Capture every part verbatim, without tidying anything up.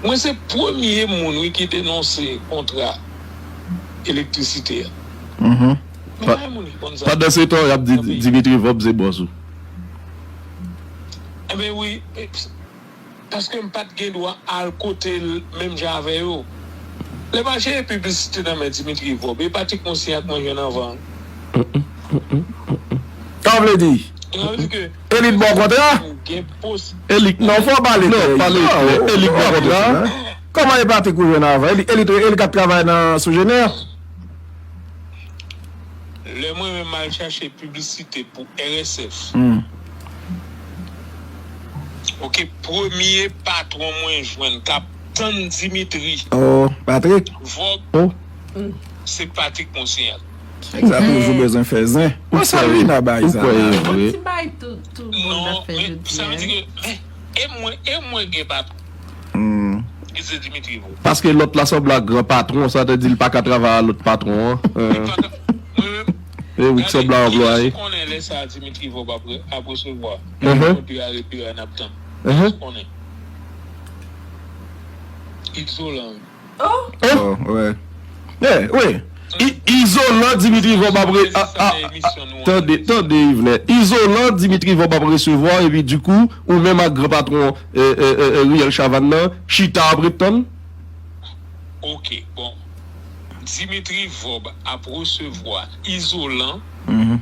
Mwen se premye moun, wi, ki denonse kontra elektrisite a. Mhm. Men pa gen moun ki konn sa. Pandan se tan, y ap di Dimitri Vorbe se bòs ou. Enben wi, paske m pa t gen dwa al kote l menm jan avè yo. Lè m al chèche piblisite nan men Dimitri Vorbe, e Patrick Monsignat mwen jwenn anvan. Sa w vle di? Sa vle di ke elit ba w kontra? Elit non, fò w pale klè. Non, pale klè. Elit ba w kontra. Kòman e Patrick ou jwenn anvan? Elit, elit, elit k ap travay nan Sogener? Lè mwen menm m al chache piblisite pou R S F. Hmm. Oke, premye patwon mwen jwenn k ap tann Dimitri. Oh, Patrick. Vorbe, oh, se Patrick Monsignat. Egzakteman, ou bezwen fè zen. Mwen salye nan bay sa. Ou kwè e vre? Ti bay tout, tout moun ap fè jodi a. Non, men sa vle di ke, men, e mwen, e mwen gen patwon. Hmm. Ki se Dimitri Vorbe. Paske lòt la sanble ak gran patwon, sa te di l pa ka travay a lòt patwon an. Li pa ka, mwen menm, e wi, gade, sanble anplwaye. Kiyès ou konnen lè sa a Dimitri Vorbe ap re-, ap resevwa? Mhm. Yon de a repi a n ap tann. Mhm. Kiyès ou konnen? Izolan. Oh! Oh, wi. Eh, wi. I-, izolan Dimitri Vorbe ap re-, a, a, a, tande, tande, Yvenet. Izolan Dimitri Vorbe ap resevwa, epi dikou, ou menm ak gran patwon, eh, eh, eh, eh, Riyèl Chavann nan, chita ap ret tann? Oke, bon. Dimitri Vorbe ap resevwa izolan. Mhm.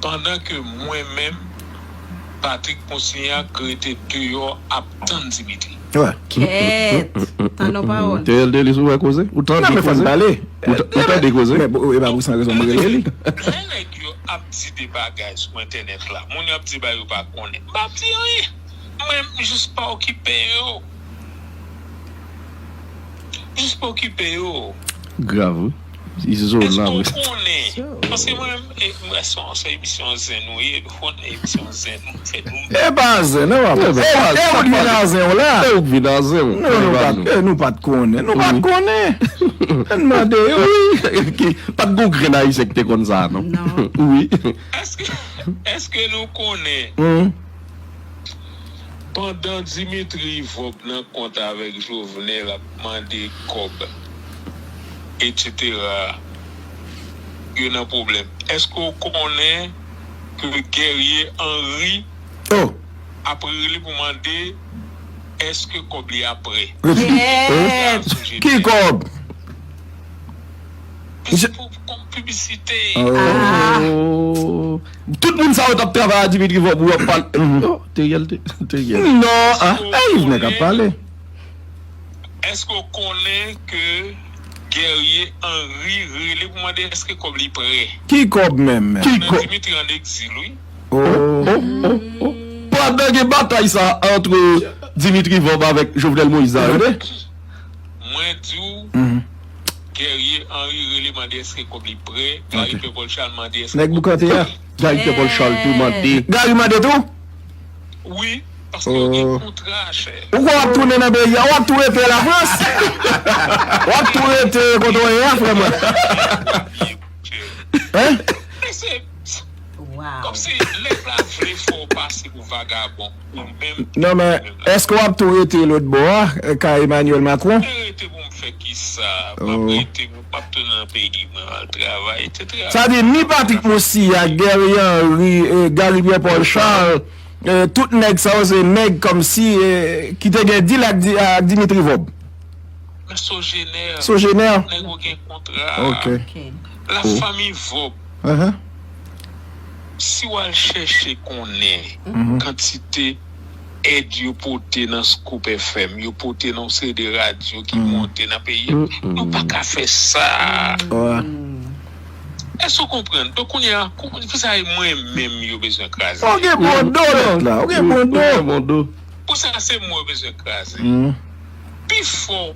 Pandan ke mwen menm, Patrick Monsignat rete deyò ap tann Dimitri. Wi. Kèt! Tann yon pawòl. T L D li sou wè koze? Ou tande koze? Non, men fò n pale. Ou ta-, ou tande koze? Men, bon, e pa pou sa rezon mwen rele li. Lè nèg yo ap di de bagay sou entènèt la, moun yo ap di bagay yo pa konnen. M pa di anyen. Mwen, m jis pa okipe yo. Jis pa okipe yo. Grav, wi. Izolan, wi. Èske w konnen? Paske mwen menm, e, mwen, se yon, se yon emisyon zen nou ye, nou konnen emisyon zen nou fè nou. E pa zen, non, papa. E, e ou k vin a zen w la. E ou k vin a zen w. Non, nou pa t, e, nou pa t konnen. Nou pa t konnen. Ann mande yo. Wi, ki, pa t gon grenn Ayisyen ki te konn sa, non. Non. Wi. Èske, èske nou konnen? Hmm. Pandan Dimitri Vorbe nan kont avèk Jovenel ap mande kòb, etsetera, yo nan pwoblèm. Èske w konnen ke Guerrier Henry ap rele pou mande èske kòb li a prè? Kèt! Ki kòb? Jis pou, kòm piblisite. Oh. Tout moun sa yo t ap travay a Dimitri Vorbe pou yo ap pale. Oh, Teriel, Te-, Teriel. Non, ah, e Yvenet k ap pale. Èske w konnen ke Guerrier Henry rele pou mande èske kòb li prè? Ki kòb menm? Ki kòb? Dimitri an egzil, wi. Oh, oh, oh, oh. Pandan gen batay sa ant Dimitri Vorbe avèk Jovenel Moïse la, tande? Mwen di w, Guerrier Henry rele mande èske kòb li prè, Gary Pierre Paul Charles mande èske kòb li prè. Nèg Boukante a. Gary Pierre Paul Charles tou mande. Gary mande tou? Wi, paske yo gen kontra, chè. Ou kwè w ap tounen nan peyi a, w ap tou rete Lafrans? W ap tou rete kote w ye a, frè mwen? Hein? Kòmsi nèg la vle fè w pase pou vagabon, ou menm. Non, men, èske w ap tou rete lòt bò a, kay Emmanuel Macron? Mwen rete pou m fè kisa? M ap rete, m ap tounen nan peyi mwen, al travay, etsetera. Sa di, ni Patrick Moussiak, Guerrier Henry, eh, Gary Pierre Paul Charles, eh, tout nèg sa yo se nèg kòmsi, eh, ki te gen dil ak Di-, ak Dimitri Vorbe. Men Sogener. Sogener. Nèg yo gen kontra. Ok. Ok. Lafanmi Vorbe. Si w al chèche konnen kantite èd yo pote nan Scoop F M, yo pote nan yon seri de radyo ki monte nan peyi a, nou pa ka fè sa. Èske w konprann? Donk, kounye a, kou-, poukisa e mwen menm yo bezwen kraze? Ou gen bon do nèt la, ou gen bon do. Poukisa se mwen yo bezwen kraze? Pifò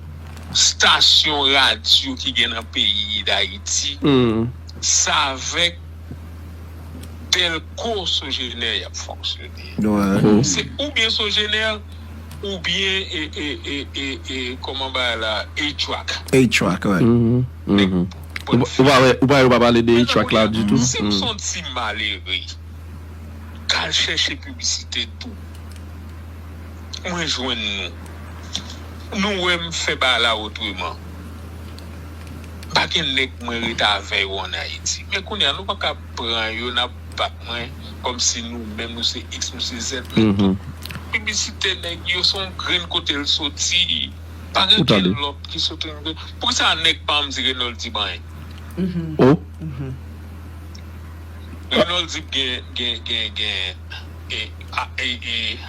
stasyon radyo ki gen nan peyi Dayiti, se avèk Delco Sogener y ap fonksyone. Se oubyen Sogener, oubyen, e, e, e, e, e, kòman bagay la, A-Track. A-Track, wi. Ou pa wè, ou pa wè yo pa pale de A-Track la ditou? Si m se yon ti malere k al chèche piblisite tou, mwen jwenn nou. Nou wè m fè bagay la otreman. M pa gen nèg mwen ret avè yo ann Ayiti. Men kounye a, nou pa ka pran yo, n ap bat mwen kòmsi nou menm, nou se X, nou se Z. Men tout piblisite nèg yo, se yon grenn kote l soti. Pa gen okenn lòt ki soti yon grenn. Poukisa nèg pa janm di Renold Dib anyen? Oh. Renold Dib gen, gen, gen, gen, gen a- e- e-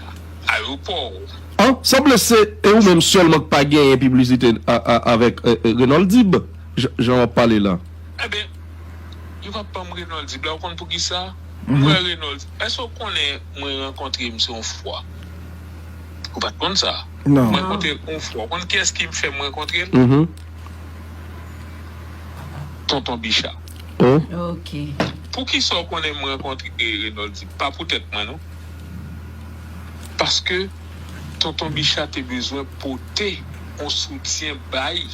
ayewopò. Ah, sanble se e ou menm sèlman k pa genyen piblisite a- a- avèk e- e- Renold Dib, jan jan w ap pale la. Ebyen, yo p ap ban m Renold Dib la, ou konn poukisa? M wè Renold Dib. Èske w konnen mwen rankontre misye yon fwa? Ou pa t konn sa? Non. Mwen rankontre l yon fwa. Ou konn kiyès ki fè m rankontre l? Tonton Bicha. Oh. Ok. Poukisa w konnen m rankontre Renold Dib? Pa poutèt mwen, non. Paske Tonton Bicha te bezwen pote yon soutyen bay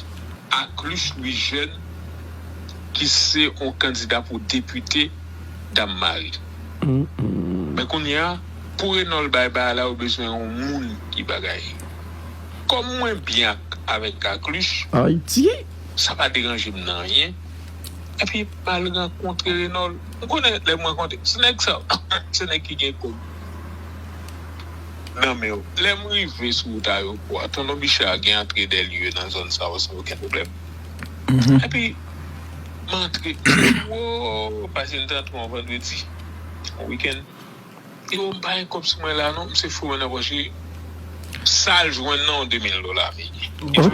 Acluche Louis Jeune, ki se yon kandida pou depite Dam Mari. Men kounye a, pou Renold bay bagay la, yo bezwen yon moun ki bagay. Kòm mwen byen ak- avèk Acluche, Ayiti. Sa pa deranje m nan anyen. Epi, m al rankontre Renold. M konnen lè m rankontre, se nèg sa, se nèg ki gen kòb nan men yo. Lè m rive sou wout ayewopò a, Tonton Bicha gen antre dèlye nan zòn sa yo san okenn pwoblèm. Epi, m antre, m di, wo, pase m t antre yon vandredi, yon wikenn. Yo, m pa gen kòb sou mwen la, non, misye foure nan pòch li. Sa l jwenn nan, yon de mil dola, men. Oh, oh,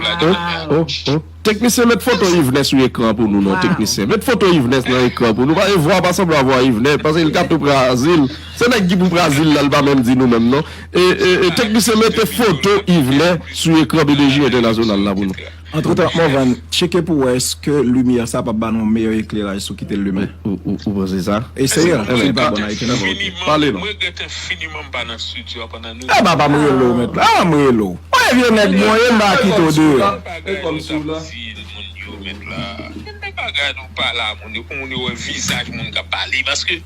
oh, oh. Teknisyen, met foto Yvenes sou ekran pou nou, non, teknisyen. Met foto Yvenes nan ekran pou nou. Paske vwa pa sanble a vwa Yvenes, paske li ka tou pran azil. Se nèg ki pou pran azil la, li pa menm di nou menm, non. E, e, e, teknisyen, mete foto Yvenes sou ekran B D J Entènasyonal la pou nou. Antretan, Morvan, tcheke pou wè èske limyè sa p ap ba nou yon meyè ekleraj sou kite l limen. Ou, ou, ou panse sa? Eseye l, si l pa bon, n a ekleraj. Pale non. Mwen regrèt enfiniman m pa nan estidyo a pandan nou. Aba, pa m rele w, mèt la. Aba, m rele w. Mwen vye nèg mwen ye, m pa kite w deyò. Bagay nou t ap di moun yo, mèt la. Gen de bagay nou pale a moun yo, pou moun yo wè vizaj moun k ap pale. Paske,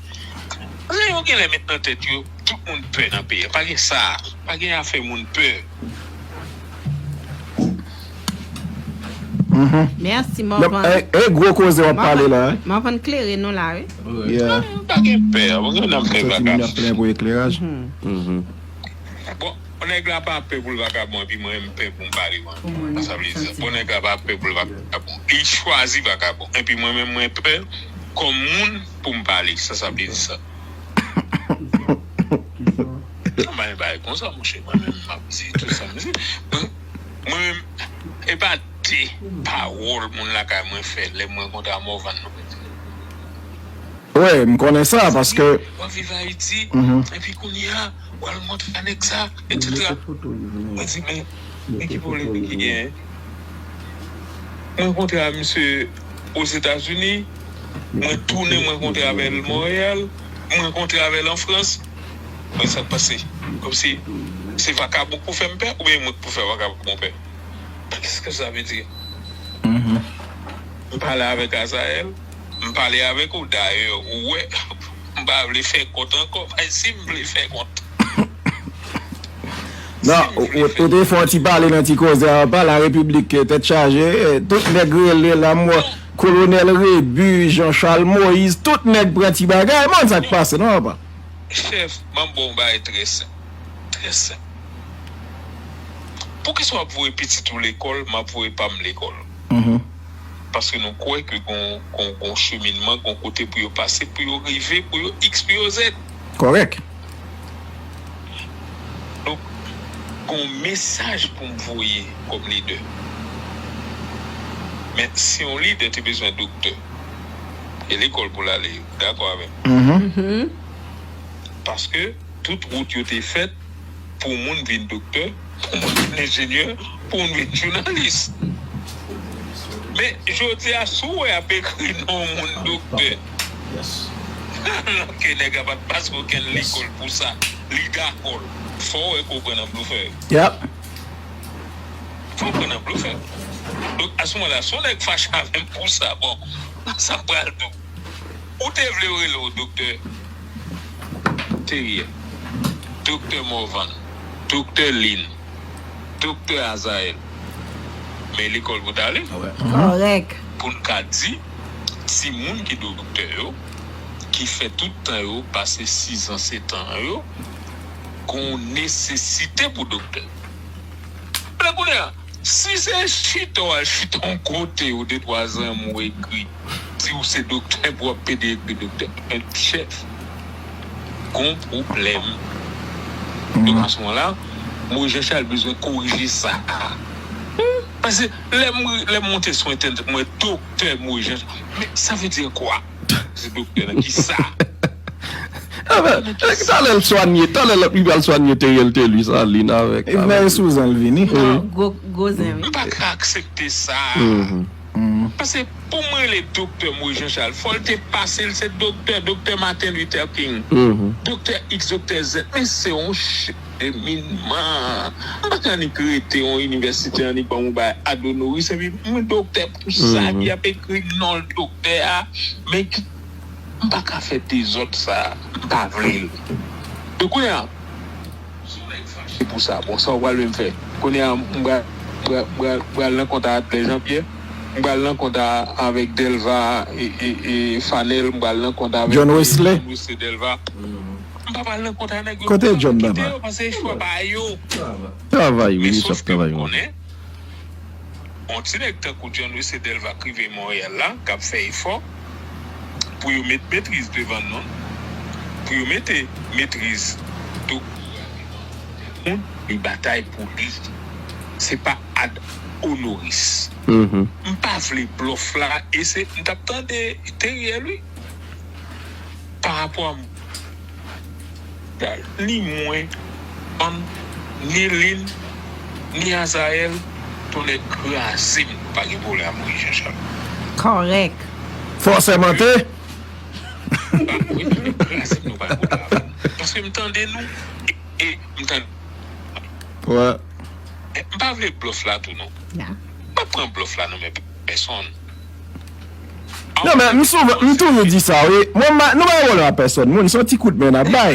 paske yo genlè met nan tèt yo, tout moun pè nan peyi a. Pa gen sa. Pa gen afè moun pè. Mèsi, Morvan. E gwo koze w ap pale la, wi. Morvan klere nou la, wi. Yeah. Non, pa gen pè, pa gen afè vagabon. Santi moun ap plenyen pou ekleraj. Bon, nèg la pa pè pou l vagabon, epi mwen, m pè pou m pale, mwen. Sa vle di sa. Bon, nèg la pa pè pou l vagabon. Li chwazi vagabon. Epi mwen menm, mwen pè kòm moun pou m pale. Sa, sa vle di sa. Mwen bay bay konsa, monchè. Mwen menm, m ap di tout sa m di. Mwen, mwen menm, e pa de pawòl moun lakay mwen fè lè mwen rankontre a Morvan, non. Wi, m konnen sa, paske w ap viv Ayiti, epi kounye a, w al montre a nèg sa, etsetera. Mwen di, men, men ki pwoblèm ki genyen? Mwen rankontre a misye Ozetazini, mwen tounen, mwen rankontre avè l Monreyal, mwen rankontre avè l an Frans. Men sa k pase? Kòmsi se vakabon k pou fè m pè, oubyen mwen k pou fè vakabon pè? Qu'est-ce que ça veut dire? M pale avèk Azayèl, m pale avèk ou, dayè, ou wè, m pa vle fè kont ankò, men si m vle fè kont. Non, ou, ou te fè yon ti pale nan ti koze a, pa la repiblik, eh, tèt chaje, eh, tout nèg rele la, m wè Kolonèl Rebu, Jean Charles Moïse, tout nèg pran ti bagay, man, sa k pase, non, papa? Chèf, m ap ba w yon bagay trè senp. Trè senp. Poukisa w ap voye pitit ou lekòl, m ap voye pa m lekòl? Paske nou kwè ke gon, gon, gon cheminman, gon kote pou yo pase, pou yo rive, pou yo X, pou yo Z. Kòrèk. Donk, gon mesaj pou m voye kòm lidè. Men si yon lidè te bezwen doktè, e lekòl pou l ale, ou dakò avè m? Paske tout wout yo te fèt pou moun vin doktè, pou moun vin enjenyè, pou moun vin jounalis. Men, jodi a, si w wè y ap ekri non moun doktè, ke nèg la pa t pase okenn lekòl pou sa, li dakò l. Fò w wè ke w pran nan blofè. Fò w pran nan blofè. Donk, a se moman la, si yon nèg fache avè m pou sa, bon, sa m pral di w. Ou te vle yo rele w Doktè Theriel, Doktè Morvan, Doktè Lin, Doktè Azayèl, men lekòl pou t ale. Kòrèk. Pou n ka di, timoun ki doktè yo, ki fè tout tan yo, pase sizan, setan yo, gon nesesite pou doktè. Men kounye a, si se chita w al chita yon kote, ou de twa zanmi w ekri, di w se doktè, pou w ap pede ekri doktè. Men chèf, gon pwoblèm. Donk, a se moman la, Moyiz Jan Chal bezwen korije sa. Paske lè m, lè m monte sou entènèt, mwen, doktè Moyiz Jan Chal. Men sa vle di kwa? Se doktè nan ki sa? Talè l swanye, talè l li pral swanye Teriel Telus, Aline avèk. Evnè Souzan l vini. Non, gwo, gwo zen, wi. M pa ka aksepte sa. Paske pou mwen, rele doktè Moyiz Jan Chal, fò l te pase l, se doktè, doktè Martin Luther King, doktè X, doktè Z, men se yon cheminman. M pa ka annik rete yon inivèsite, annik ban m yon bagay ad honoris, epi mwen doktè pou sa, epi y ap ekri non l doktè a, men ki, m pa ka fè dezòd sa, m pa vle l. Donk, kounye a, si w nèg fache pou sa, bon, sa w pral menm fè? Kounye a, m pral, m pral, m pral, m pral nan kont a Adlè Jean Pierre, m pral nan kont a, avèk Delva e, e, e Fanel, m pral nan kont avèk John Wesley. John Wesley Delva. M pa pral nan kont a nèg yo. Kote John, papa? Kite yo, paske chwa pa yo. Travay, wi, li sòf travay, wi. Men sòf ke m konnen, yon ti nèg tankou John Wesley Delva k rive Monreyal la, k ap fè efò pou yo met metriz devan non l, pou yo mete metriz doktora devan moun, li batay pou li. Se pa ad honoris. M pa vle blòf la, e se, m t ap tande Teriel, wi. Pa rapò a m, ni mwen, Ann, ni Lin, ni Azayèl, tonnè kraze m, nou pa gen pwoblèm ak Moyiz Jan Chal. Kòrèk. Fòsèmante. Wi, tonnè kraze m, nou pa gen pwoblèm avè l. Paske m tande nou, e, e m tande. Wè. E, m pa vle blòf la tou, non. M pa pran blòf la nan men pèsonn. Non, men m souvan, m toujou di sa, wi. Mwen, m pa, nou pa gen pwoblèm ak pèsonn moun, se yon ti kout men n ap bay.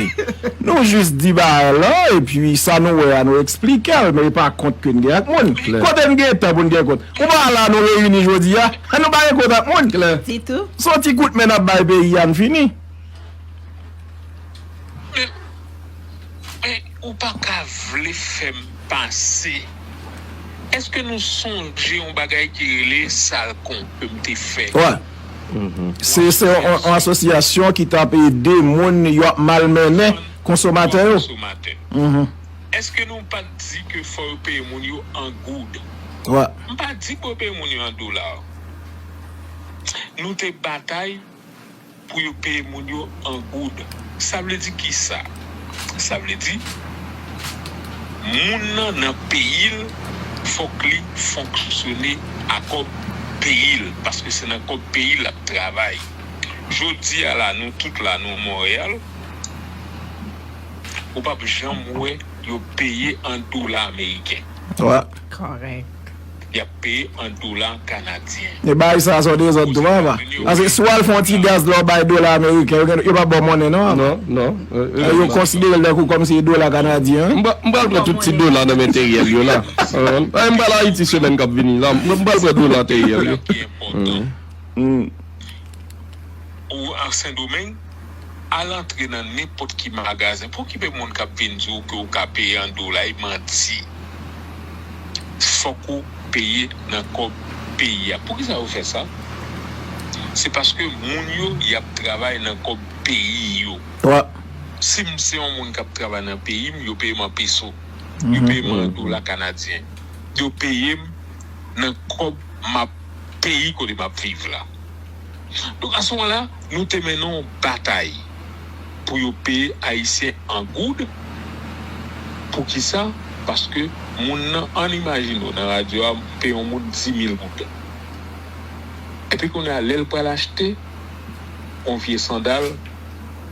Nou jis di bagay lan, epi sa nou wè a, nou eksplike l, men e pa kont ke n gen ak moun. Kote n gen tan pou n gen kont? Ou pa wè la nou reyini jodi a, nou pa gen kont ak moun. Ditou. Se yon ti kout men n ap bay peyi a, n fini. Men, men, ou pa ka vle fè m pase. Èske nou sonje yon bagay ki rele Salcon ke m te fè? Wè. Se, se yon, yon asosyasyon ki t ap ede moun yo ap malmennen konsomatè yo. Konsomatè. Èske nou pa t di ke fò yo peye moun yo an goud? Wè. M pa di pou yo peye moun yo an dola. Nou te batay pou yo peye moun yo an goud. Sa vle di kisa? Sa vle di, moun nan nan peyi l, fòk li fonksyone a kòb peyi l, paske se nan kòb peyi l l ap travay. Jodi a la, nou tout la, nou Monreyal, ou p ap janm wè yo peye an dola ameriken. Wè. Kòrèk. Y ap peye an dola kanadyen. E bagay sa a se yon dezòd tou, papa. Paske si w al fè yon ti gaz la, w bay dola ameriken, yo gen, yo p ap ba w monnen, non, papa. Non, non. E yo konsidere l tankou kòmsi e dola kanadyen, wi. M pral, m pral pran tout ti dola nan men Teriel yo la. E m pral Ayiti semèn k ap vini la. M pral pran dola Teriel yo. Ou an Sendomeng, al antre nan nenpòt ki magazen. Pou ki pe moun k ap vin di w ke w ka peye an dola, e manti. Fòk ou peye nan kòb peyi a. Poukisa yo fè sa? Se paske moun yo, y ap travay nan kòb peyi yo. Wè. Si m se yon moun k ap travay nan peyi m, yo peye m an peso. Yo peye m an dola kanadyen. Yo peye m nan kòb m ap, peyi kote m ap viv la. Donk, a se moman la, nou te mennen yon batay pou yo peye Ayisyen an goud. Poukisa? Paske moun nan, ann imajine w, nan radyo a, m peye yon moun di mil goud. Epi kounye a, lè l pral achte yon vye sandal,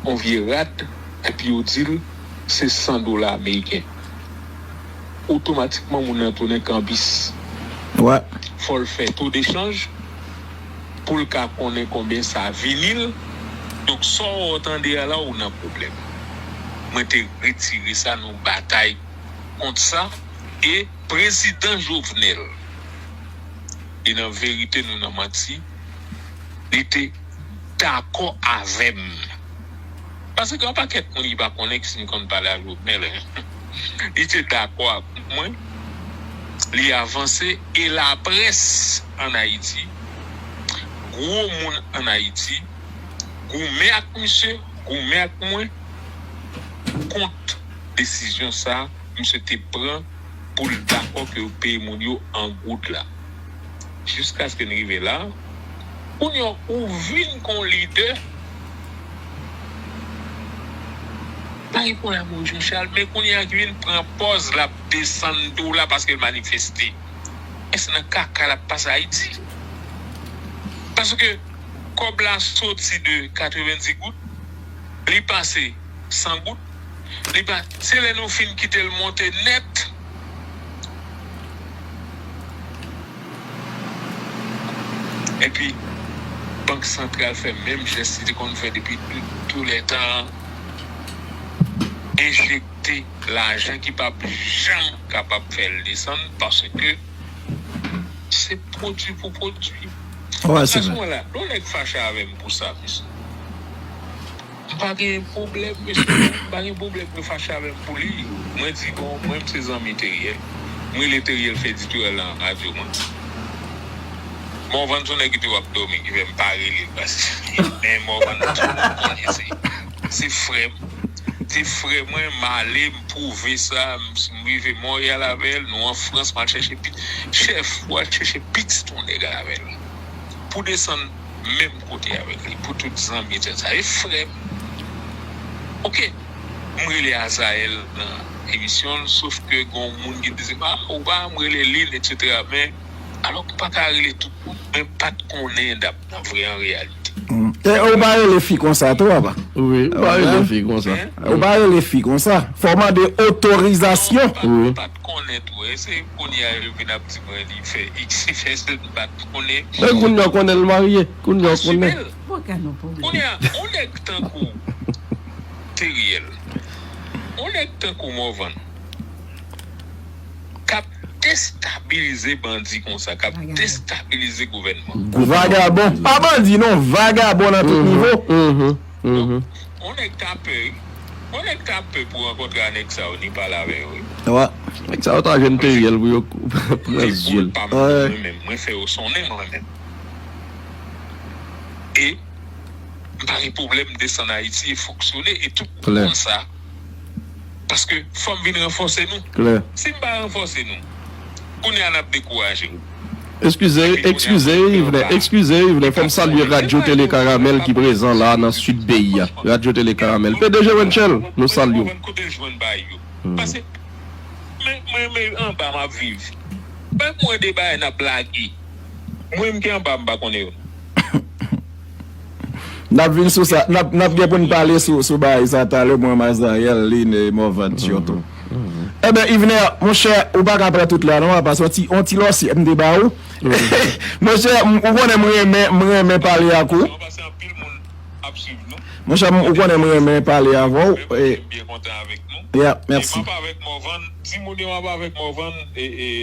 yon vye rad, epi yo di l se san dola ameriken. Otomatikman, moun nan tounen kanbis. Wè. Fò l fè to dechanj pou l ka konnen konbyen sa vini l. Donk, sa w tande a la, ou nan pwoblèm. Mwen te retire sa, nou batay kont sa, e Prezidan Jovenel, e nan verite nou nan manti, li te dakò avè m. Paske gen yon pakèt moun ki pa konnen ki si m konn pale ak Jovenel, en. Li te dakò ak mwen, li avanse, e laprès ann Ayiti, gwo moun ann Ayiti, goumen ak misye, goumen ak mwen, kont desizyon sa a misye te pran pou l dakò ke yo peye moun yo an goud la. Jiskaske n rive la, kounye a ou vin kon lidè, pa gen pwoblèm ou Jean Charles, men kounye a ki vin pran pòz l ap desann do la paske l manifeste. Èske nan kaka l ap pase Ayiti? Paske kòb la soti de katrevenndis goud, li pase san goud, li pa, se lè nou fin kite l monte nèt. Epi, Bank Santral fè menm jès li te konn fè depi tou, tou lè tan an, enjekte lajan ki p ap janm kapab fè l desann, paske se pwodui pou pwodui. Wè, se vre. Sa sou mwen la, lè yon nèg fache avè m pou sa, mesye. M pa gen pwoblèm, mesye. M pa gen pwoblèm yo fache avè m pou li. Mwen di, bon, mwen, m se zanmi Teriel. M rele Teriel fè editorial nan radyo mwen. Morvan se yon nèg ki te w ap dòmi, ki fè m pa rele l, paske, men Morvan, tout moun konnen se, se frè m. Se frè mwen, m ale, m pwouve sa, m, m rive Montréal avè l, nou an Frans, m al chèche pit, chèf, ou al chèche pitit yon nèg avè l. Pou desann menm kote avèk li, pou tout zanmi, et cetera. E frè m. Oke. M rele Azael nan emisyon l, sof ke gen yon moun ki di, "Ah, ou pa janm rele Lin, et cetera." Men, alò, m pa ka rele tout moun, men m pa t konnen dap nan vrè, an reyalite. Mm. E ou pa rele fi konsa tou, papa? Wi, ou pa rele fi konsa. Hein? Ou pa rele fi konsa. Fò w mande otorizasyon. Non, m pa, wi, m pa t konnen tou. E se kounye a yo vin ap di mwen li fè X, li fè Z, m pa t konnen. Men kounye a w konnen l marye. Kounye a w konnen. Asime l. Kounye a, yon nèg tankou Teriel, yon nèg tankou Morvan, k ap destabilize bandi konsa, k ap destabilize gouvènman. Vagabon. Pa bandi non, vagabon nan tout nivo. Mhm, mhm. Yon nèg k ap, yon nèg k ap pè pou rankontre a nèg sa yo, ni pale avè yo, wi. Wè. Nèg sa yo ta jwenn Teriel pou yo pran zye l. Ni boul pa m, mwen menm, mwen fè yo sonnen mwen menm. E m pa gen pwoblèm desann Ayiti e fonksyone e tout konsa. Paske fò m vin ranfòse nou. Klè. Si m pa ranfòse nou, kounye a n ap dekouraje. Eskize, eskize, Yvner, eskize, Yvner, fò m salye Radyo Tele Karamèl ki prezan la nan sid peyi a. Radyo Tele Karamèl. P D G Wenchel, nou salye w. Kote l jwenn bagay yo? Paske mwen, mwen, mwen anba m ap viv. Bay mwen de bagay n ap lage. Mwen menm ki anba m pa konnen yo. N ap vin sou sa, n ap, n ap gen pou n pale sou, sou bagay sa talè, mwen, Mazayèl, Line, Morvan, sitou. Eben, Yvner, monchè, ou pa ka pran tout la, non, paske yon ti, yon ti lòsyèt m te ba ou. Monchè, m, ou konnen m renmen, m renmen pale ak ou. Monchè, m, ou konnen m renmen pale avè w. E, yeah, mèsi.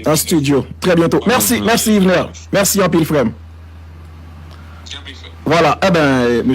An estidyo. Trè byento. Mèsi, mèsi, Yvner. Mèsi anpil, frè m. Vwala, eben,